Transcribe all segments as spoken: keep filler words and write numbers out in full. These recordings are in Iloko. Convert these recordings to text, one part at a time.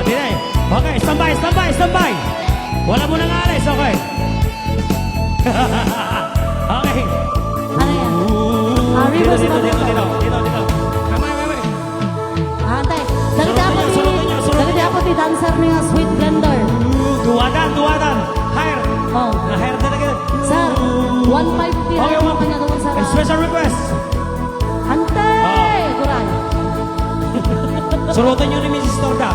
Hindi. Okay, standby, standby, standby. Wala mo nang alis, okay. Okay. Ano yan? Ah, dito, reverse dito, dito, button. Dito, dito, dito. Kamay, kamay. Ah, antay. Dali Surutan dapat niyo, surutan niyo, surutan dali niyo. Dapat ti dancer niya, sweet blender. Duwadan, duwadan. Higher. Oh. Na-higher talaga. Sir, one five ti Okay, higher one. Kanya doon, sir. Special request. Antay! Ah. Guray. Surutan niyo ni Misis Torda.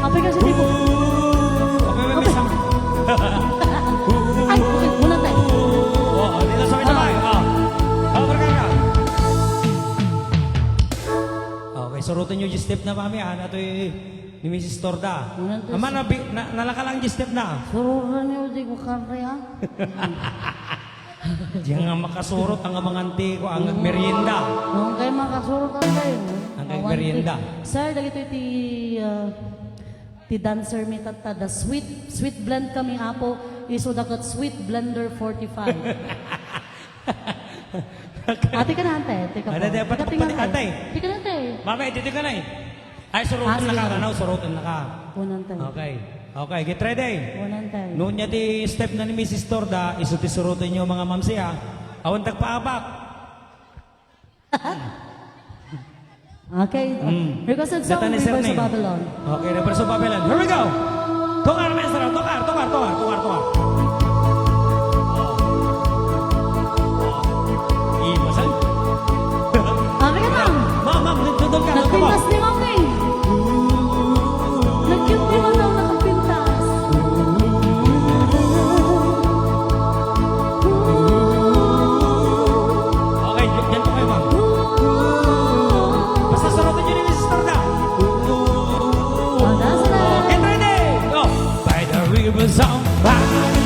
Apay ka sa tipo. Okay, may, may Apay. Sam- Ay, okay, muna tayo. Oo, dito sabay-sabay. Ah. Ah. Ah, barkada. Okay, surutan niyo yung step na, mami, ah. Ito yung ni Misis Torda. Muna tayo. Ama, nabi-, na-, nalaka lang yung step na. Surutan niyo, di ko kare, ah. Di nga makasurot ang mga anti ko, ang merienda. Nung kay makasurot ang kayo. Ang kay merienda. Sir, dagito iti, ah, ti dancer mi tatta, the sweet, sweet blend kami, Apo, isu dakat sweet blender forty-five. Ate ka na, ante. Ate ka Ate, pa. Ate, Ate ka pati, tingnan, pati, ante. Ate ka na, ante. Mama, iti ka na eh. Ay, surutan Ah, na ka, sige. Ano? Surutan na ka. Unang tayo. Okay. Okay, get ready. Unang tayo. Noon niya ti step na ni Misis Torda, isu ti surutan niyo, mga mamsi, ha? Awan tagpaabak. Okay. Mm. Requested song, Gatan ni Sir Rivers of Ning. Babylon. Okay, Rivers of Babylon. Here we go. Tukar, maestro. Tukar, tukar, tukar, tukar, tukar. Ibasan. Ah, kaya, ma'am. Ma'am, ma'am, dito, doon ka, doon ka, ma'am. Nagpintas ni Mami. Nag-cute ni Mami, nakapintas. Okay, dyan po kayo, ma'am. Basta surutin niyo ni Misis Torda. Oh, that's nice. Get ready. Go. By the rivers of Babylon.